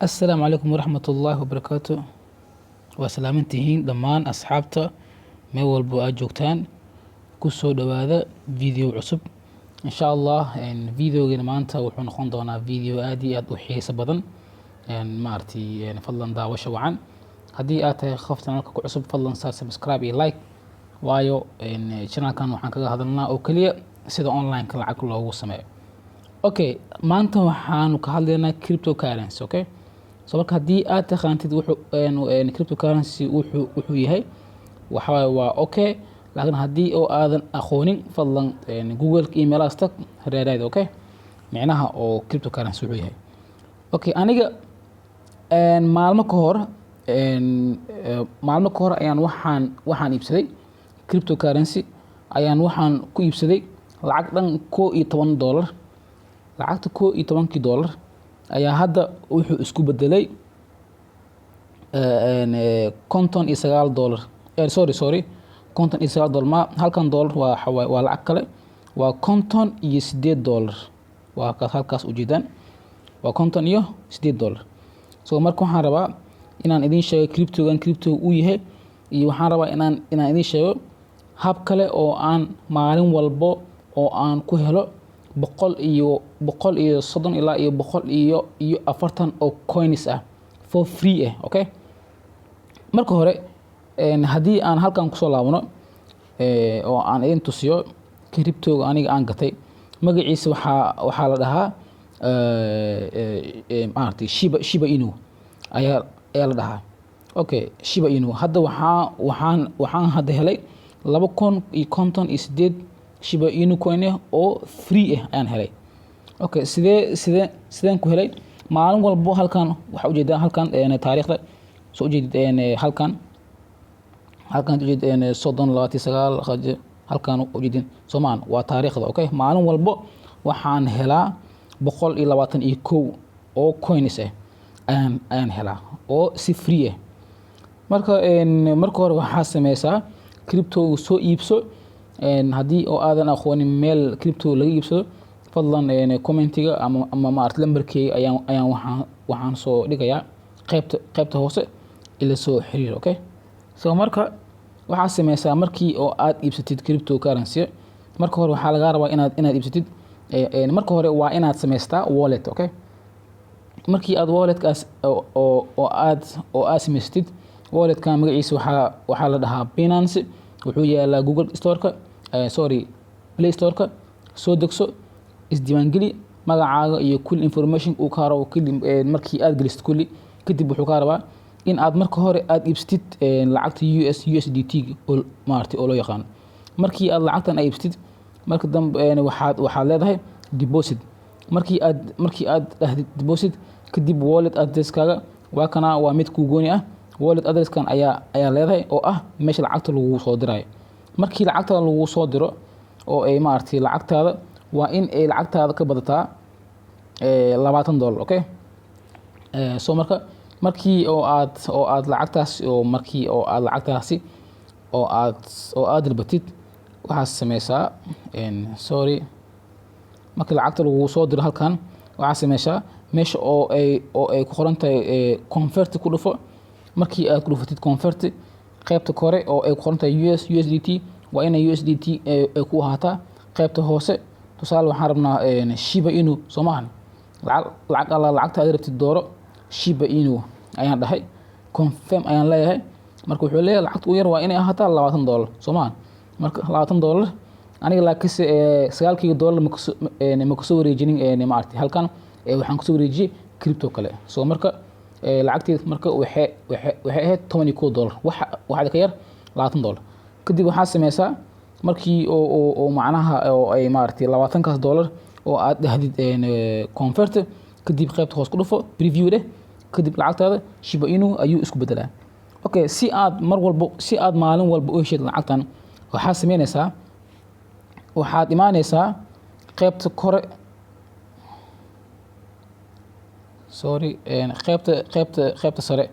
Assalaamu calaykum waraxmatullaahi wabarakaatu. Waa salaamantihiin dhammaan asxaabta meel walbo aad joogtaan. Kusoo dhawaada video cusub insha Allah. Videogeena maanta wuxuu noqon doonaa video aad iyo aad u xiiso badan. Maaragtay, fadlan daawasho wacan. Haddii aad tahay qof channelka ku cusub, fadlan saar subscribe iyo like, waayo channelkan waxaan kaga hadalnaa oo keliya sida online-ka lacag loogu sameeyo. Okay, maanta waxaanu ka hadlaynaa cryptocurrency. Okay, so marka haddii aad taqaantid wuxuu cryptocurrency wuxuu yahay, waxa waa okay, laakiin haddii oo aadan aqoonin, fadlan Google iyo meelahaas tag, raaraad. Okay, micnaha oo cryptocurrency wuxuu yahay. Okay, aniga maalmo ka hor ayaan waxaan iibsaday cryptocurrency, ayaan waxaan ku iibsaday lacag dhan $11. Lacagta 11-kii dollar ayaa hadda wuxuu isku bedelay $59. Sorry, sorry, $59 ma halkan dollar, waa waa lacag kale, waa $58. Waa kaas halkaas ujeedaan, waa $58. So marka waxaan rabaa inaan idin sheego cryptogan crypto uu yahay, iyo waxaan rabaa inaan idin sheego hab kale oo aan maalin walbo oo aan ku helo 130 ilaa iyo 140 oo coins ah for free ah. Okay, marka hore haddii aan halkan kusoo laabano oo aan idin tusiyo cryptoga aniga aan gatay, magaciisa waxaa la dhahaa, maaragtay, Shiba Inu ayaa la dhahaa. Okay, Shiba Inu hadda waxaan hadda helay 2058 Shiba Inu coin ah oo free ah ayaan helay. Okay, sideen ku helay? Maalin walbo halkan waxaa ujeedaa, halkan taariikhda soo ujeedid, halkan ujeed 30 29 halkan ujeedin soomaan, waa taariikhda. Okay, maalin walbo waxaan helaa 121 oo coins ah ayaan helaa oo si free ah. Marka marka hore waxaa sameysaa crypto soo iibso. Haddii oo aadan aqoonin meel crypto laga iibsado, fadlan commentiga ama maarata lambarkeyga ayaan waxaan soo dhigayaa qaybta hoose, ila soo xiriir. Okay, so marka waxaa sameysaa, markii oo aad iibsatid cryptocurrency, marka hore waxaa lagaa rabaa inaad iibsatid. Marka hore waa inaad samaystaa wallet. Okay, markii aad walletkaas oo aad samaysatid, walletkan magaciisa waxaa la dhahaa Binance. Wuxuu yaalaa Google Storeka, sorry, Play Storeka. Soo degso, isdiiwaangeli, magacaaga iyo kulli information uu kaa rabo kulli markii aad gelisid kulli kadib, wuxuu kaa rabaa in aad marka hore aad iibsatid lacagta USDT oo maaragtay oo loo yaqaano. Markii aad lacagtan ay iibsatid, marka dambe waxaad leedahay deposit. Markii aad dhahdid deposit kadib, wallet addresskaaga waa kana, waa mid kuu gooni ah. Wallet addresskan ayaa leedahay oo ah meesha lacagta lagu soo dirayo. Markii lacagta lagu soo diro oo ay maaragtay lacagtaada, waa in ay lacagtaada ka badataa $20. Okay, so marka markii oo aad lacagtaas oo markii oo aad lacagtaasi oo aad dalbatid, waxaad sameysaa, sorry, markii lacagta lagu soo diro halkan, waxaad sameysaa meesha oo ay ku qoran tahay convert ku dhufo. Markii aad ku dhufatid convert, qaybta kore oo ay ku qoran tahay USDT waa inay USDT ay ku ahaataa. Qaybta hoose, tusaale, waxaan rabnaa Shiba Inu, soo maahan? Lacag alla lacagta aad rabtid dooro. Shiba Inu ayaan dhahay, confirm ayaan leeyahay. Marka wuxuu leeyahay lacagta ugu yar waa inay ahaataa $20, soo maahan? Marka $20 aniga, laakiinse 9-kii dollar ma kasoo wareejinin maaragtay halkan, waxaan kasoo wareejiyey crypto kale. So marka lacagteed marka waxay ahayd $11, waxaad ka yar $20. Kadib waxaa sameysaa, markii oo macnaha oo ay maaragtay 20-kaas dollar oo aad dhahdid convert, kadib qaybta hoos ku dhufo, preview dheh. Kadib lacagtaada Shiba Inu ayuu isku bedelaa. Okay, si aad mar walbo, si aad maalin walba u heshid lacagtan, waxaa sameynaysaa, waxaad imaaneysaa qaybta kore, sorry, qaybta sare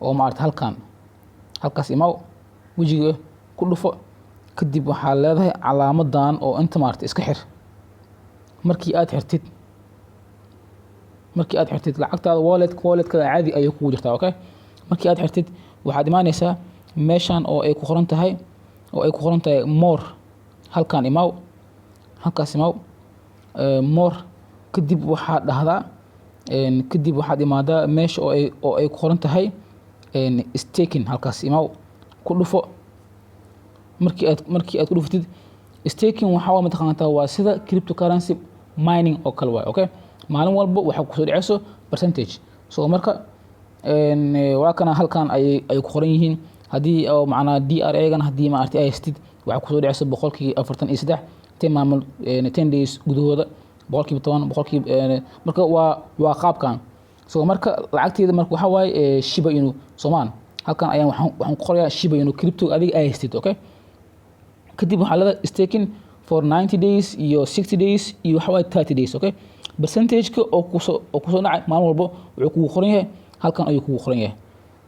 oo maaragtay halkan, halkaas imaw, wejiga ku dhufo. Kadib waxaa leedahay calaamadan oo inta maaragtay iska xir. Markii aad xirtid, Markii aad xirtid, lacagtaada walletka caadi ayay kugu jirtaa, okay. Markii aad xirtid, waxaad imaaneysaa meeshan oo ay ku qoran tahay "more". Halkan imaw, halkaas imaw, "more". Kadib waxaad dhahdaa, kadib waxaad imaadaa meesha oo ay ku qoran tahay "staking". Halkaas imaw, ku dhufo. Markii aad ku dhufatid staking, waxaa waa mataqaantaa, waa sida cryptocurrency mining oo kale waay, okay. Maalin walba waxaa kusoo dhaceyso percentage. So marka waa kana, halkan ayay ku qoran yihiin. Haddii oo macnaa DRA-gan haddii maaragtay ay haystid, waxaa kusoo dhaceyso 43% 10 maalmood, 10 days gudahooda, 10%, boqolkiiba. Marka waa qaabkan. So marka lacagteeda marka waxaa waaye Shiba Inu soomaan. Halkan ayaan waxaan ku qorayaa Shiba Inu crypto adiga ay haystid, okay. Kadib waxaa leedahay staking for 90 days iyo 60 days iyo waxa waaye 30 days, okay. Percentage-ka oo kusoo dhacay maalin walbo wuxuu kugu qoran yahay halkan ayuu kugu qoran yahay.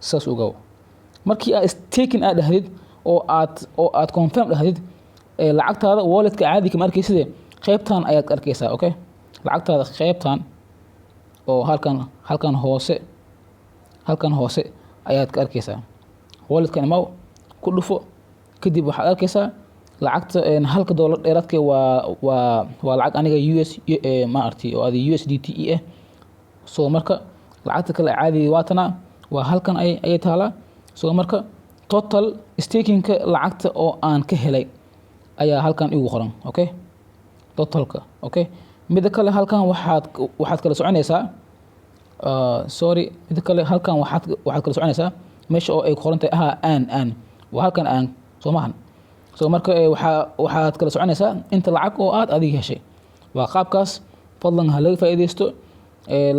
Saas ogow. Markii aad staking aad dhahdid oo aad confirm dhahdid, lacagtaada walletka caadi kama arkayside, qaybtan ayaad arkaysaa, okay. Lacagtaada qaybtan oo halkan hoose ayaad ka arkaysaa. Walletkan imaw, ku dhufo. Kadib waxaad arkaysaa lacagta halka doolar dheeraadka waa lacag aniga US maaragtay oo adi USDT e ah. So marka lacagta kale caadiga waatana, waa halkan ayay taalaa. So marka total stakingka lacagta oo aan ka helay ayaa halkan igu qoran, okay, totalka, okay. Mida kale, halkan waxaad kala soconaysaa, sorry, mida kale halkan waxaad kala soconaysaa meesha oo ay ku qoran tahay aha aan aan waa halkan aan soo maahan. So marka waxaad kala soconaysaa inta lacag oo aad adiga heshay. Waa qaabkaas. Fadlan ha laga faa'iidaysto.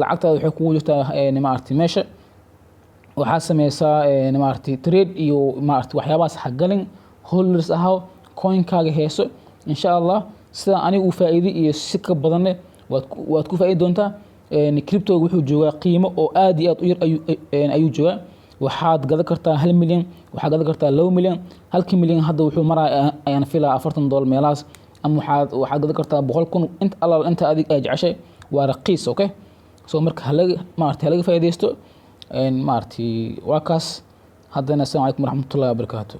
Lacagtaada waxay kugu jirtaa maaragtay meesha. Waxaad sameysaa maaragtay trade iyo maaragtay waxyaabahaas ha galin. Holders ahaw, coinkaaga heeso. Insha Allah sida aniga uu faa'iiday iyo si ka badanne waad ku faa'iidi doontaa. Cryptoga wuxuu joogaa qiimo oo aad iyo aad u yar ayuu joogaa. Waxaad gadan kartaa 1 milyan, waxaad gadan kartaa 2 milyan. Halkii milyan hadda wuxuu maraya ayaan filaa $40 meelahaas. Ama waxaad gadan kartaa 100,000, inta allaal inta adig ay jeceshay. Waa raqiis, okay. So marka halaga maaragtay halaga faa'iidaysto. Maaragtay waa kaas. Haddana, asalaamu calaykum waraxmatullahi wabarakaatu.